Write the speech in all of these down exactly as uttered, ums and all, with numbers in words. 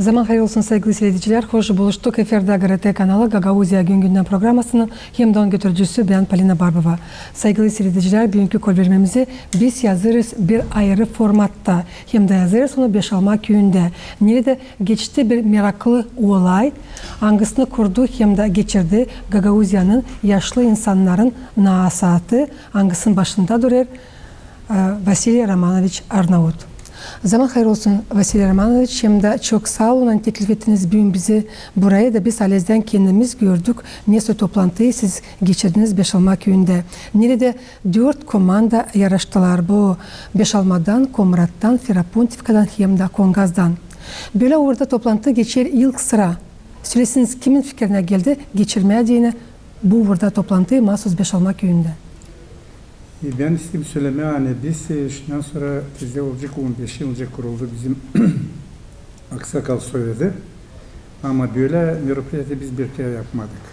Zaman hayır olsun, saygılı siiredicilär. Hoş buluştuk. Efirdä GRT kanalı, Gagauziya gün-gündän programasının hem dä onun götürücüsü bän, Polina Barbova. Saygılı siiredicilär, büünkü kolbermämizi biz yazêrız bir ayırı formatta, hem dä yazêrız onu Beşalma küüyündä, neredä geçti bir meraklı olay, angısını kurdu hem dä geçirdi Gagauziyanın yaşlı insannarın nasaatı, angısının başında durêr e, Vasiliy Romanoviç Arnaut. Zaman hayır olsun, Vasiliy Romanoviç, hem dä çok saa olun, ani teklif ettiniz büün bizi burayı da biz halizdän kendimiz gördük, nesoy toplantıyı siz geçirdiniz Beşalma küüyündä. Neredä dört komanda yaraştılar bu Beşalmadan, Komrattan, Ferapontivkadan hem dä Kongazdan. Bölä uurda toplantı geçer ilk sıra. Söläsiniz, kimin fikirinä geldi geçirmää deyni bu uurda toplantıyı maasuz Beşalma küüyündä? E, bän isteerim sölemää, ani biz, e, şundan sora bizdä olacek on beş yıl, nicä kuruldu bizim aksakal soveti. Ama bölä meropriyatiya biz bir kerä yapmadık.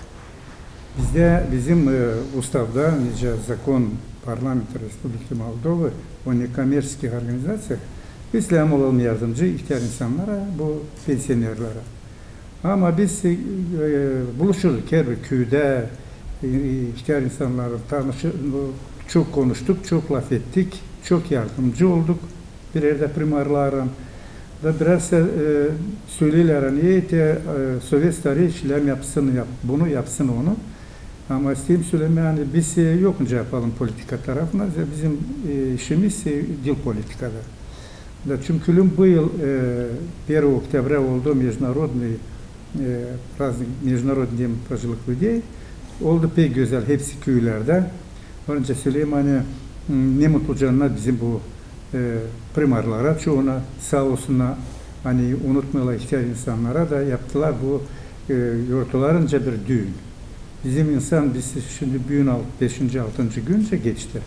Bizdä, bizim, e, ustavda, nicä zakon Parlamenta Respubliki Moldova o nekomerţiskih organizaţiya, biz lääzım olalım yardımcı ihtär insannara, bu pensionerlerä. Ama biz, e, buluşurduk herbir küüdä, e, ihtär insannarlan tanışır, bu, çok konuştuk, çok lafettik, çok yardımcı olduk bir erdä primarlarlan. Da biraz, e, söleerlär, ani, e, te, e, sovet starıy lääzım yapsın, yap-, bunu yapsın, onu. Ama isteerim sölemää, ani biz, e, yok nicä yapalım politika tarafına, bizim, e, işimiz, e, diil politikada. Da çünkü bu yıl, e, первого октября oldu международный, e, праздник, Международный день пожилых людей, oldu pek gözäl hepsi küülerdä. Onca söleyim, ani, m, ne mutlu canına bizim bu, e, primarlara, çouna saa olsunnar, ani unutmêêrlar ihtär insannara da yaptılar bu, e, yortularınca bir düün. Bizim insan, biz şindi büün al-, beşinci, altıncı gün nicä geçti.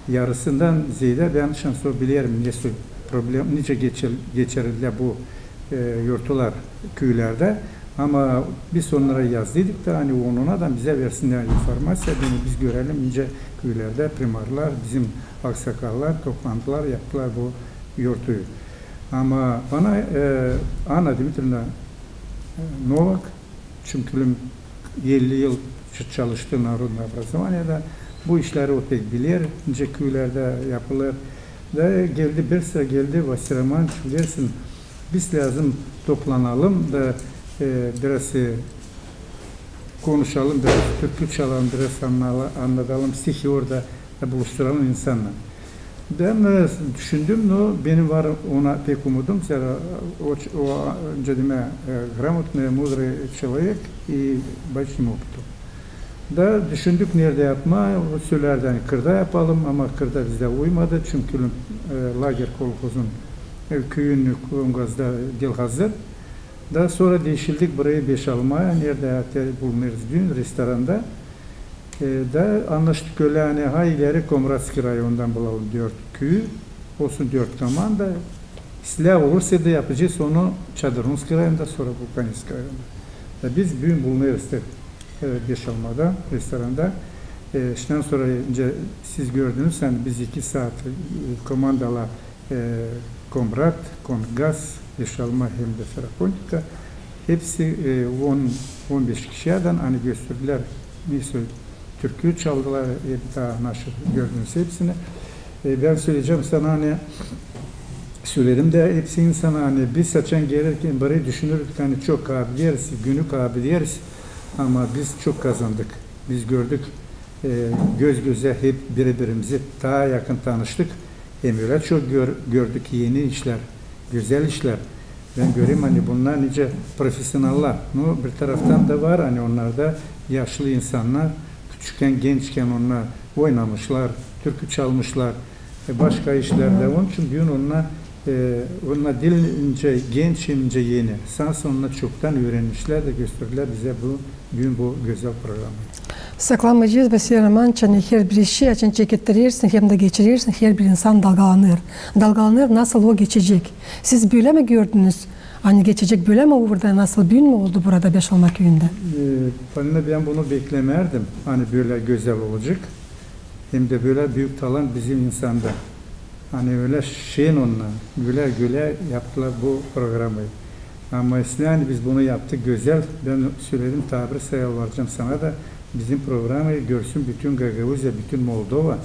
Yarısından zeedä bän şanslı bilerim, nesoy problem, nicä geçer-, geçirildilär bu, e, yortular küülerdä. Ama biz onnara yazdıydık da, ani onunardan bizä versinnär informaţiya, ani biz görelim, nicä küülerdä primarlar, bizim aksakallar toplandılar, yaptılar bu yortuyu. Ama bana, e, Anna Dmitriyevna, e, Novak, çünkü elli yıl ç-, çalıştı Narodnaya obrazovaniyada. Bu işleri o pek biler, nicä küülerdä yapılêr. Da geldi, bir sıra geldi, Vasiliy Romanoviç, bilersin, biz lääzım toplanalım da, e, biraz, e, konuşalım, biraz türkü çalalım, biraz annala-, annadalım stihi orada, da buluşturalım insannarı. Bän, e, düşündüm, no, benim var ona pek umudum, zerä o, o, öncä demää, e, грамотный, мудрый человек и большим опытом. Da düşündük, neredä yapmaa, o sölärdi, ani kırda yapalım, ama kırda bizdä uymadı, çünkü, e, lager kolhozun, e, küüyün Kongazda diil hazır. Da sora diişildik burayı Beşalmaya, neredä te bulunêrız büün, restoranda. E, da annaştık ölä, ani, ha, ileri Komratskiy rayondan bulalım dört küü, olsun dört komanda. İslää olursa da yapacez onu Çadırunskiy rayonda, sora Vulkanevskiy rayonda. Da biz büün bulunêrız te, e, Beşalmada, restoranda. E, şundan sora, nicä siz gördünüz, ani biz iki saat, e, komandalar, e, Komrat, Kongaz, Beşalma hem dä Ferapontivka. Hepsi, e, on, on beş kişiyädän, ani gösterdilär, nesoy türkü çaldılar, e, taa naşı gördünüz hepsini. E, bän söleyecäm sana, ani söledim dä hepsi insana, ani biz açan gelärkän burayı düşünürdük, ani çok kaybederiz, günü kaybederiz, ama biz çok kazandık. Biz gördük, e, göz-gözä hep biri-birimizi taa yakın tanıştık. Hem ölä çok gör-, gördük eni işlär, gözäl işlär. Bän görerim, ani bunnar nicä profesionallar. No, bir taraftan da var, ani onnarda yaşlı insannar, küçükkän, gençkän onnar oynamışlar, türkü çalmışlar, e, başka işlerdä. Onun için büün onnar, e, onnar diil nicä genç, hem nicä eni. Sanki onnar çoktan üürenmişlär da gösterdilär bizä bu büün bu gözäl programayı. Saklamayacez, Vasiliy Romanoviç, ani herbir işi, açan çekettirersin hem dä geçirersin, herbir insan dalgalanêr. Dalgalanêr, nasıl o geçecek. Siz bölä mi gördünüz? Ani geçecek bölä mi uurda, nasıl büün mü oldu burada Beşalma küüyündä? E, Polina, bän bunu beklemärdim, ani bölä gözäl olacek. Hem dä bölä büük talant bizim insanda. Ani ölä şen onnar, gülä-gülä yaptılar bu programayı. Ama islää, ani biz bunu yaptık gözäl. Bän söledim, taa bir sayı yalvaracam sana da, bizim programayı görsün bütün Gagauziya, bütün Moldova.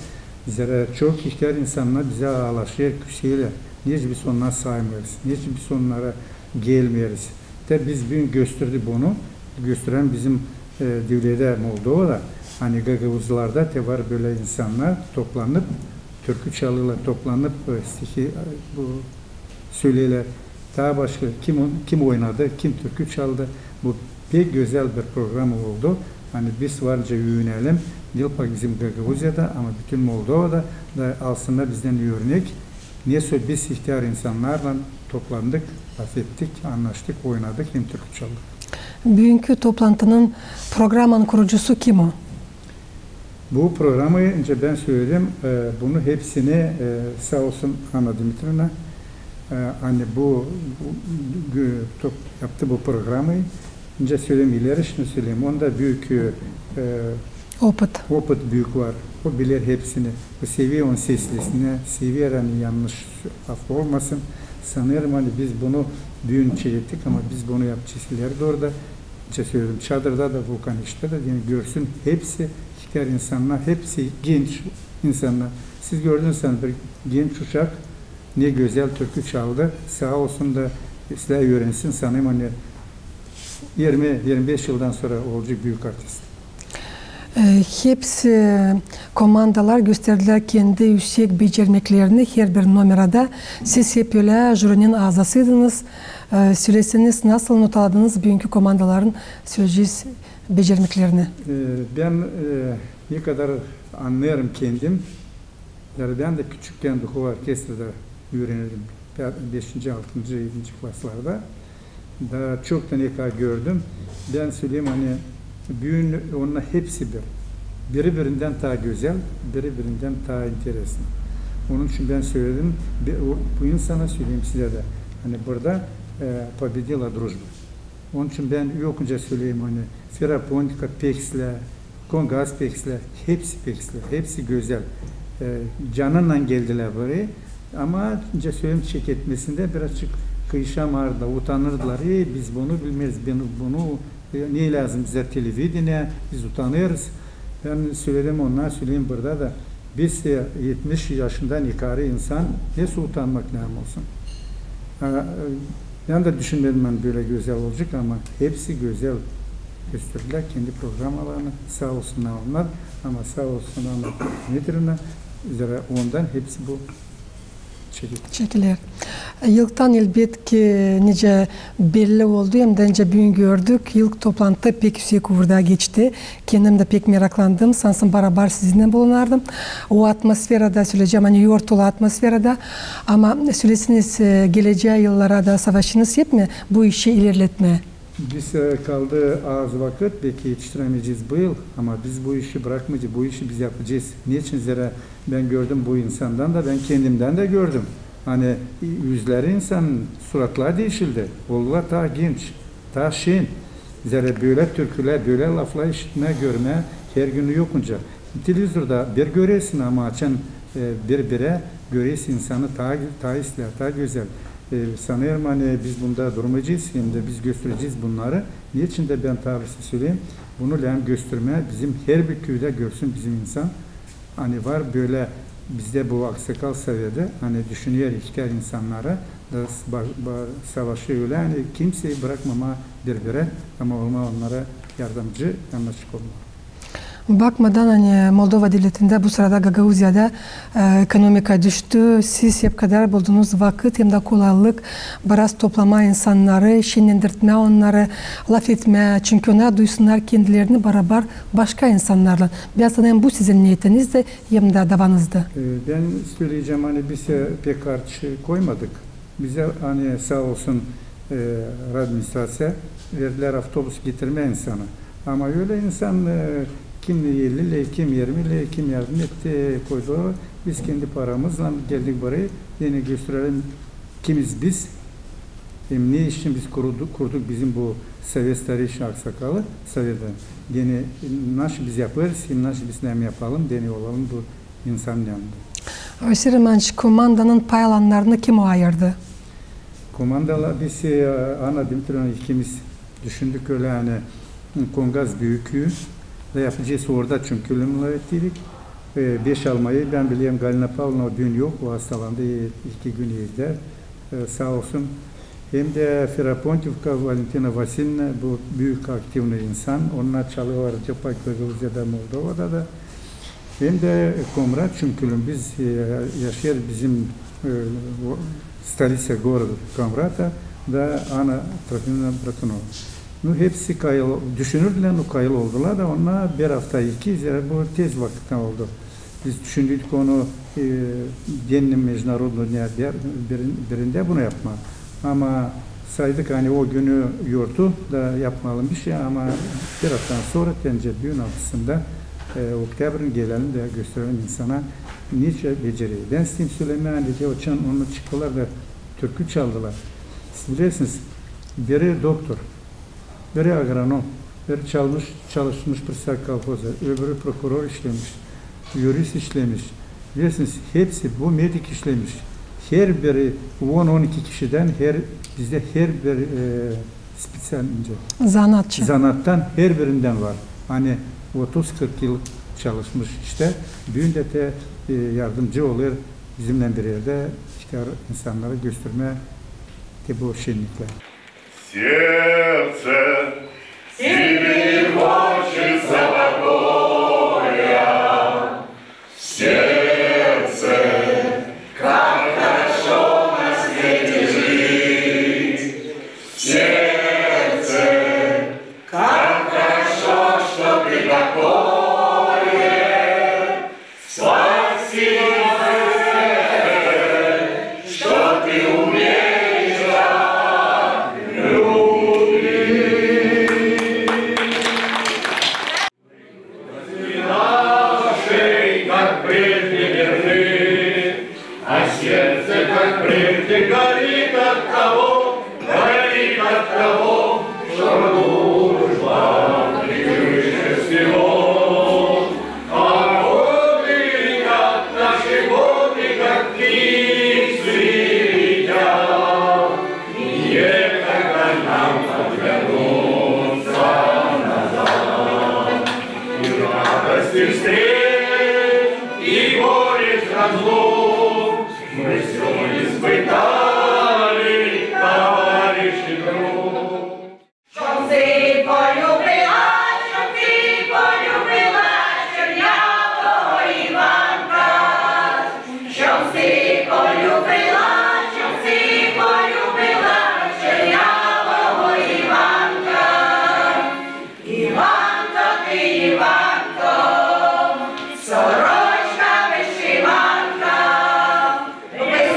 Zerä çok ihtär insannar bizä aalaşêr, küseerlär. Neçin biz onnarı saymêêrız, neçin biz onnara gelmeeriz. Te biz büün gösterdik bunu, gösterän bizim e, devletä Moldovada, ani gagauzlarda te var bölä insannar toplanıp, türkü çalêrlar, toplanıp, e, stihi, e, bu, söleerlär. Taa başka kim, kim oynadı, kim türkü çaldı. Bu pek gözäl bir programa oldu. Ani biz varınca üünelim, diil pak bizim Gagauziyada, ama bütün Moldovada da alsınnar bizdän örnek. Nesoy biz ihtär insannarlan toplandık, lafettik, annaştık, oynadık hem türkü çaldık. Büünkü toplantının, programanın kurucusu kim o? Bu programayı, nicä bän söledim, e, bunu hepsini, e, saa olsun Anna Dmitrievna, e, ani bu, bu gö-, top-, yaptı bu programayı. Nicä söledim, ileri şunu söledim, onda büük, e, opıt. Opıt büük var. O biler hepsini. O sever onun seslisini, sever, ani yannış laf olmasın. Sanêrım, ani biz bunu büün çekettik, ama biz bunu yapacez ileri dooru da. Nicä söledim, çadırda da, Vulkan Işıkta da, ani görsün hepsi ihtär insannar, hepsi genç insannar. Siz gördünüz, ani bir genç uşak ne gözäl türkü çaldı. Saa olsun da islää üürensin, sanêrım, ani irmi, irmi beş yıldan sora olacek büük artist. E, hepsi komandalar gösterdilär kendi üüsek becermeklerini herbir nomerada. Siz hep ölä jürinin azasıydınız. E, söleseniz, nasıl notaladınız büünkü komandaların söleyecez becermeklerini? E, bän, e, ne kadar annêêrım kendim, zerä bän dä küçükkän duhovnıy orkestrada üürenirdim. Pä-, beşinci, altıncı, edinci klaslarda. Da çoktan ne kadar gördüm. Bän söleyim, ani büün onnar hepsi bir. Biri-birindän taa gözäl, biri-birindän taa interesno. Onun için bän söledim, bi-, o, bu insana söleyim sizä dä, ani burada, e, победила дружба. Onun için bän yokunca söleyim, ani Феропоника peksiler, Kongas peksiler, hepsi peksiler, hepsi gözäl. E, canınnan geldilär burayı. Ama, nicä söleyim, çeketmesindä birazcık kıyışamardılar, utanırdılar. E, biz bunu bilmeeriz, bunu, bunu, e, ne lääzım bizä televideniye, biz utanêrız. Bän söledim, onnara söleyim burada da, biz, e, etmiş yaşından yukarı insan, nesoy utanmak lääzım olsun? Ha, e, bän dä düşünmedim, ani bölä gözäl olacek, ama hepsi gözäl gösterdilär kendi programalarını. Saa olsunnar onnar, ama saa olsun Anna Dmitrievna, zerä ondan hepsi bu çekiler. Çekiler. Yıldan, elbetki, nicä belli oldu, hem dä nicä büün gördük, ilk toplantı pek üüsek uurda geçti. Kendim dä pek meraklandım, sansın barabar sizinnän bulunardım. O atmosferada, söleyecäm, ani yortulu atmosferada. Ama söleseniz, e, gelecää yıllara da savaşêrsınız hep mi bu işi ilerletmää? Bizä, e, kaldı az vakıt, beki etiştiremeyecez bu yıl, ama biz bu işi brakmayacez, bu işi biz yapacez. Neçin? Zerä bän gördüm bu insandan da, bän kendimdän dä gördüm. Ani, e, üzleri insanın, suratları diişildi, oldular taa genç, taa şen. Zerä bölä türkülär, bölä laflar işitmää, görmää hergün yokunca. Televizorda bir göreersin, ama açan, e, bir-birä, göreersin insanı taa, taa islää, taa gözäl. E, sanêrım, ani biz bunda durmayacez, hem dä biz gösterecez bunnarı. Neçin dä bän taa bir şey söleyim, bunu lääzım göstermää, bizim herbir küüdä görsün bizim insan. Ani var bölä bizdä bu aksakal soveti, ani düşüner ihtär insannarı da s-, ba-, ba-, savaşêr ölä, ani kimseyi brakmamaa bir-birä, ama olmaa onnara yardımcı, yanaşık olmaa. Bakmadan, ani Moldova devletindä bu sırada, Gagauziyada, e, ekonomika düştü, siz hep kadar buldunuz vakıt hem dä kolaylık biraz toplamaa insannarı, şenlendirtmää onnarı, lafetmää, çünkü onnar duysunnar kendilerini barabar başka insannarlan. Bän sanêrım, bu sizin neetiniz dä hem dä davanız da. E, bän söleyecäm, ani biz, e, pek harç koymadık. Bizä, ani saa olsun, e, rayadministraţiya, verdilär avtobus getirmää insanı. Ama ölä insan, e, kim elli ley, kim irmi ley, kim yardım etti, koydu. Biz kendi paramızlan geldik burayı, deyni gösterelim, kimiz biz. Hem ne için biz kurduk, kurduk bizim bu sovet starişin aksakalı, soveti. Deyni naşı biz yapêrız, hem naşı biz ne yapalım, deyni olalım bu insanın yanında. Vasiliy Romanoviç, komandanın pay alannarını kim o ayırdı? Komandaylan biz, e, Anna Dmitrievna ikimiz düşündük ölä, ani Kongaz büük üü da yapacez orada çümkülüm ettik. E, beş almayı bän bilerim, Galina Pavlovna o büün yok, o hastalandı, e, iki gün evdä, e, saa olsun. Hem dä Ferapontivka Valentina Vasilyevna, bu büük aktivnıy insan, onnar çalêrlar Gagauziyada, Moldovada da. Hem dä Komrat çümkülüm, biz, e, yaşêêr bizim, e, o, stolitsa gorodu Komrata da Anna Trofimovna Bratunova. Nu, hepsi kayıl, düşünürdülär, nu, kayıl oldular da onnar bir afta, iki, zerä bu tez vakıttan oldu. Biz düşündük onu, e, День международного дня bir-, birin-, birindä bunu yapmaa. Ama saydık, ani o günü yortu da yapmayalım bişey, ama bir aftadan sora, te nicä büün altısında, e, oktябрьin, gelelim da gösterelim insana, nicä becerer. Bän isteerim sölemää, ani te o çan onnar çıktılar da türkü çaldılar. Siz bilersiniz, biri doktor, biri agronom, biri çalmış, çalışmış председатель колхоза, öbürü prokuror işlemiş, yurist işlemiş. Bilersiniz, hepsi bu medik işlemiş. Herbiri on, on iki kişidän, her, bizdä herbir, e, специальность, zanaatçı, zanaattan herbirändän var. Ani otuz, kırk yıl çalışmış iştä, büün dä te, e, yardımcı olêr bizimnän bir erdä, çıkar insannara göstermää te bu şenniklär. Сердце, тебе не хочется покоя? Сердце, как хорошо на свете жить. Сердце, как хорошо, что ты такое. Спасибо, что ты умеешь так любить. Нашей, как прежде, верны, а сердце, как прежде, горит от того, горит от того, что дружба превыше всего. А годы летят, наши годы, как птицы летят, и некогда нам оглянуться назад. И радости встреч, и горечь разлук мы всё испытали, товарищ и друг. Чом си полюбила, чом си полюбила чорнявого Иванка? Чом си полюбила, чом си полюбила чорнявого Иванка? Иванко, ты Иванко, сорочка, вышиванка, без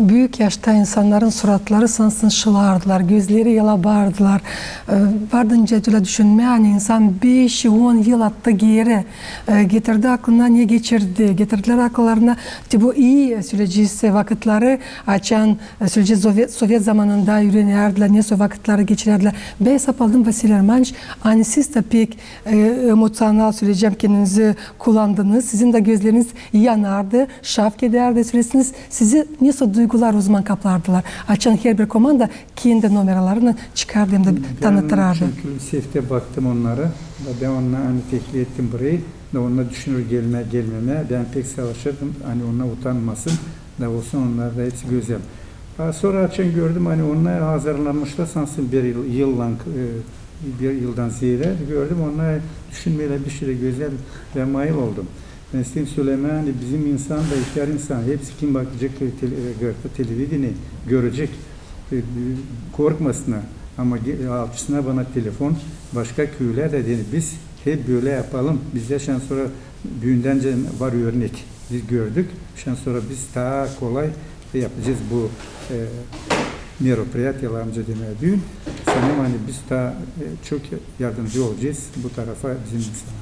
Büük yaşta insannarın suratları sansın şılardılar, gözleri yalabardılar. E, vardı nicä ölä düşünmää, ani insan beş, on yıl attı geeri, e, getirdi aklına ne geçirdi, getirdilär akıllarına te bu ii, e, söleyecez, e, vakıtları, açan, e, söleyecez, sovet, sovet zamanında üürenärdilär, ne soy vakıtları geçirärdilär. Bän hesap aldım, Vasiliy Romanoviç, ani siz dä pek, e, emoţional, söleyecäm, kendinizi kullandınız, sizin dä gözleriniz yanardı, şavk edärdi, sölesin, sizi ne soy duygular o zaman kaplardılar, açan herbir komanda kendi nomeralarını çıkardı hem dä tanıtırardı. Çünkü liseyde baktım onnara, da bän onnara, ani, teklif ettim burayı, da onnar düşünür gelmää, gelmemää, bän pek savaşırdım, ani onnar utanmasın, da olsun, onnar da hepsi gözäl. A, sora açan gördüm, ani onnar hazırlanmışlar, sansın bir yıl, yıllan, e, bir yıldan zeedä gördüm, onnar düşünmeerlär, bişey dä gözäl, bän mayıl oldum. Bän isteerim sölemää, ani bizim insan da, ihtär insan, hepsi kim bakacek, e, tele-, e, gazeta, televideniye, görecek, e, korkmasınnar. Ama ge-, açsınnar bana telefon, başka küülerdä deyni, biz hep bölä yapalım. Bizdä şindän sora büündän var örnek. Biz gördük, şindän sora biz taa kolay yapacez bu, e, meropriyatiyalarımızı demää büün. Sanêrım, ani biz taa, e, çok yardımcı olacez bu tarafa bizim insana.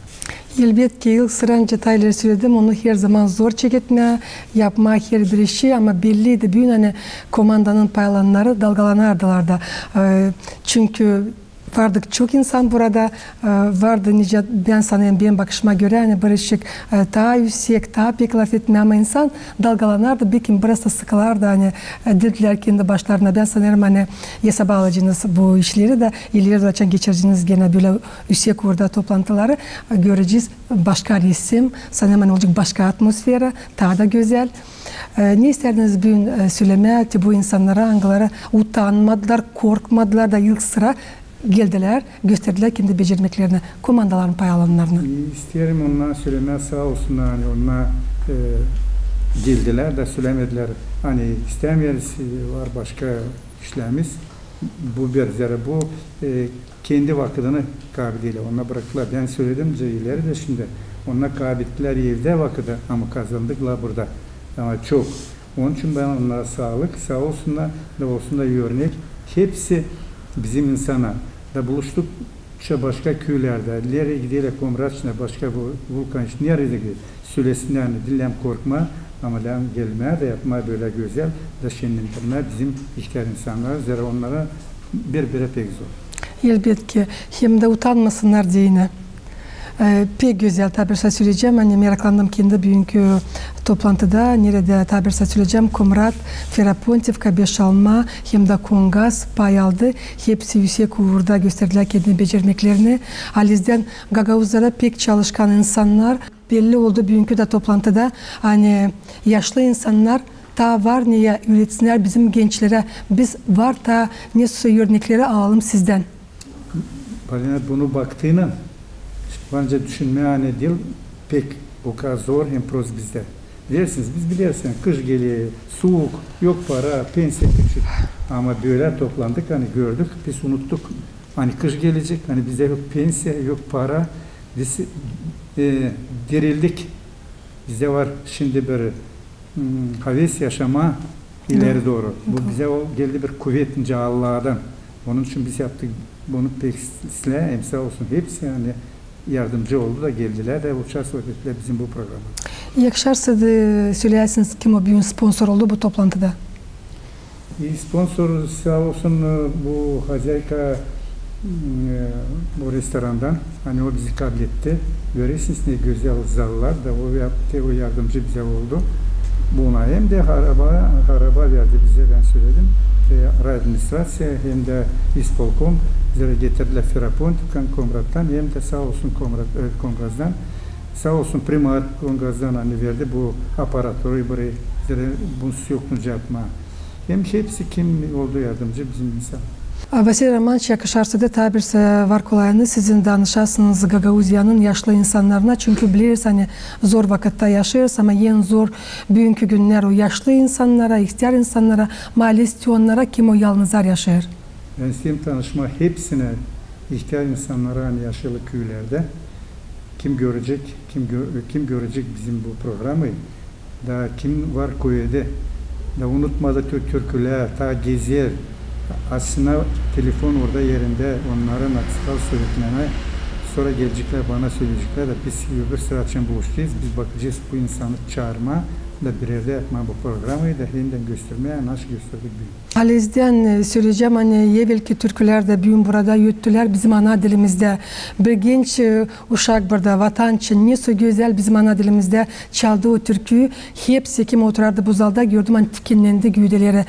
Elbetki, ilk sıra nicä taa ileri söledim, onu herzaman zor çeketmää, yapmaa herbir işi, ama belliydi büün, ani komandanın paylananları dalgalanardılar da. E, çünkü vardı çok insan burada, e, vardı nicä, bän sanêrım, benim bakışıma görä, ani biricik, e, taa üüsek, taa pek lafetmää, ama insan dalgalanardı, bekim biraz da sıkılardı, ani, e, dedilär kendi başlarına. Bän sanêrım, ani esaba alacenız bu işleri da, ileri dooru açan geçireceniz genä bölä üüsek uurda toplantıları, e, görecez başka resim, sanêrım, ani olacek başka atmosfera, taa da gözäl. E, ne istärdiniz büün, e, sölemää te bu insannara, angıları utanmadılar, korkmadılar da ilk sıra geldilär, gösterdilär kendi becermeklerini, komandaların paylananlarına? İsteerim onnara sölemää saa olsunnar, ani onnar, e, geldilär da sölemedilär, ani istämeeriz, e, var başka işlerimiz. Bu bir, zerä bu, e, kendi vakıdını kaybederlär, onnar bırakêrlar. Bän söledim ileri dä şindi, onnar kaybettilär evdä vakıdı, ama kazandılar burada. Ama çok. Onun için bän onnara saalık, saa olsunnar, da olsun da örnek. Hepsi bizim insana. Da buluştuk başka küülerdä, neredä giderlär, Komratçina, başka bu Vulkan, neredä giderlär. Sölesinnär, ani diil lääzım korkmaa, ama lääzım gelmää da yapmaa bölä gözäl, da şenlendirmää bizim ihtär insannarı, zerä onnara bir-birä pek zor. Elbetki, hem dä utanmasınnar deyni. E, pek gözäl, taa bir saa söleyecäm, ani meraklandım kendi büünkü toplantıda, neredä, taa bir saa söleyecäm, Komrat Ferapontifka, Beşalma hem dä Kongaz pay aldı. Hepsi üüsek uurda gösterdilär kendi becermeklerini. Alizdän, Gagauzyadä pek çalışkan insannar. Belli oldu büünkü dä toplantıda, ani yaşlı insannar taa var neyä üüretsinnär bizim gençlerä, biz var taa ne soy örnekleri alalım sizdän. Polina, bunu baktıynan, bana düşünmää, ani diil pek o kadar zor hem prost bizdä. Bilersiniz, biz bilersiniz, kış geler, suuk, yok para, pensiya küçük. Ama bölä toplandık, ani gördük, biz unuttuk. Ani kış gelecek, ani bizdä yok pensiya, yok para. Biz, e, dirildik. Bizdä var şindi bir, m, haves yaşamaa ileri dooru. Bu bizä o geldi bir kuvet nicä Allahtan. Onun için biz yaptık bunu pek islää, hem saa olsun hepsi, ani yardımcı oldu da geldilär da uçastvoyt ettilär bizim bu programada. Yakışarsa da söleyäsiniz, kim o büün sponsor oldu bu toplantıda? E, sponsor saa olsun, e, bu hozayka, m, e, bu restorandan, ani o bizi kabletti. Görersiniz, ne gözäl zallar da o yaptı, o yardımcı bizä oldu. Buna hem dä araba, araba verdi bizä, bän söledim. E, rayadministraţiya hem dä ispolkom bizä getirdilär Ferapontifkan, Komrattan hem dä saa olsun Komrat, e, Kongazdan. Saa olsun primar Kongazdan, ani verdi bu aparaturu burayı, zerä bu yok nicä yapmaa. Hem hepsi kim oldu yardımcı bizim insan. A, Vasiliy Romanoviç, yakışarsa da, taa bir saa var kolayınız, sizin danışasınız Gagauziyanın yaşlı insannarına, çünkü bileriz, ani zor vakıtta yaşêêrız, ama en zor büünkü günnär o yaşlı insannara, ihtär insannara, maalesetki onnara, kim o yalnızlar yaşêêr. Bän isteerim tanışmaa hepsinä, ihtär insannara, ani yaşêêrlar küülerdä. Kim görecek, kim gö-, kim görecek bizim bu programayı, da kim var küüdä, Da unutmadı tü-, türkülär, taa gezer. Açsınnar telefon orada erindä, onnarın aksakal sovetlerä, sora geleceklär, bana söleyeceklär da biz öbür sıra açan buluşacez, biz bakacez bu insanı çaarmaa da bir erdä yapmaa bu programayı da hem dä göstermää, nasıl gösterdik büün. Halizdän, e, söleyecäm, ani evelki türkülär dä büün burada öttülär bizim ana dilimizdä. Bir genç, e, uşak burada, Vatan için, nesoy gözäl bizim ana dilimizdä çaldı o türküyü. Hepsi, kim oturardı bu zalda, gördüm, ani tikinnendi gövdeleri.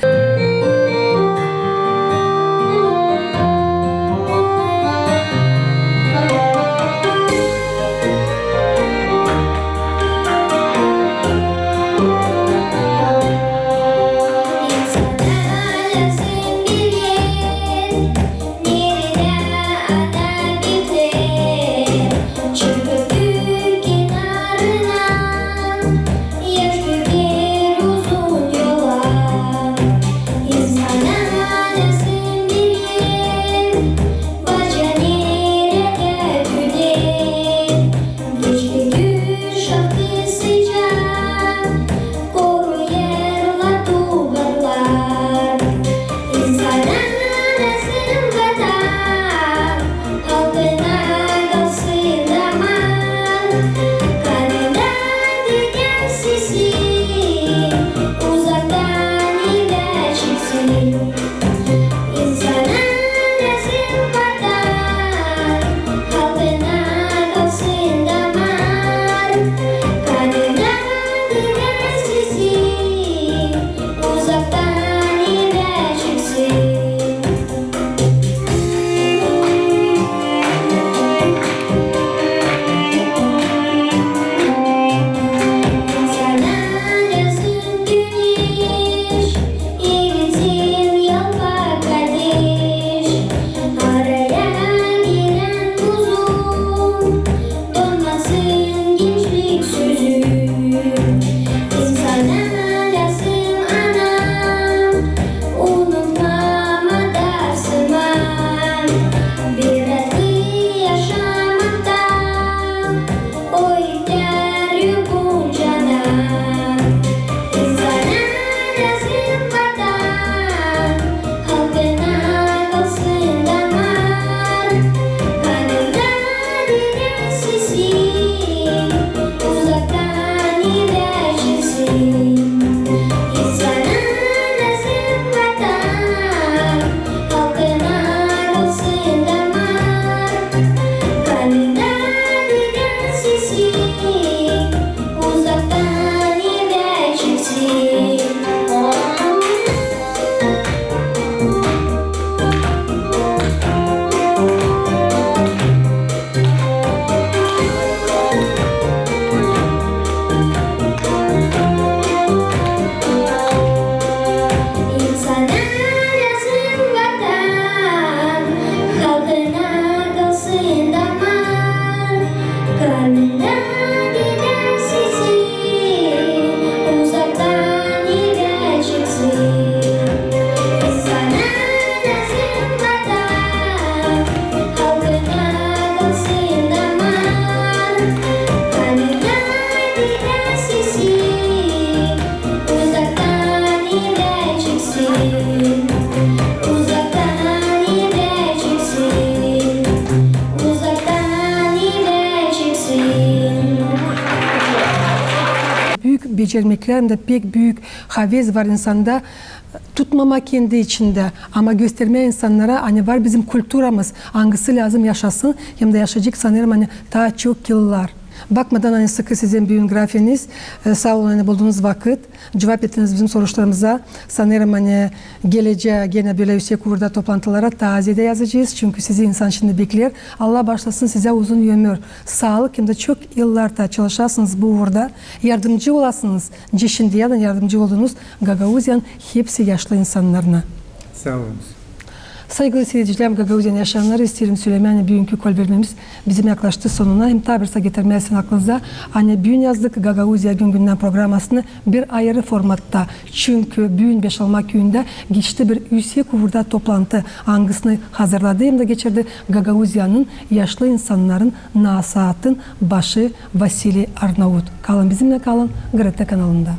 Büük becermeklär, hem dä pek büük haves var insanda, tutmamaa kendi içindä, ama göstermää insannara, ani var bizim kulturamız, angısı lääzım yaşasın, hem dä yaşayacek, sanêrım, ani taa çok yıllar. Bakmadan, ani sıkı sizin büün grafiniz, e, saa olun, ani buldunuz vakıt, cuvap ettiniz bizim soruşlarımıza. Sanêrım, ani gelecää genä bölä üüsek uurda toplantılara taa zeedä yazacez, çünkü sizi insan şindi bekleer. Allah baaşlasın sizä uzun ömür, saalık, hem dä çok yıllar taa çalışasınız bu uurda, yardımcı olasınız, nicä şindiyädän yardımcı oldunuz Gagauziyanın hepsi yaşlı insannarına. Saa olunuz. Saygılı siiredicilär, Gagauziyanın yaşayannarı, isteerim sölemää, ani büünkü kolbermemiz bizim yaklaştı sonuna. Hem taa bir saa getirmää isteerim aklınıza, ani büün yazdık Gagauziya gün-gündän programasını bir ayırı formatta. Çünkü büün Beşalma küüyündä geçti bir üüsek uurda toplantı, angısını hazırladı hem dä geçirdi Gagauziyanın yaşlı insannarın nasaatın başı Vasiliy Arnaut. Kalın bizimnän, kalın GRT kanalında.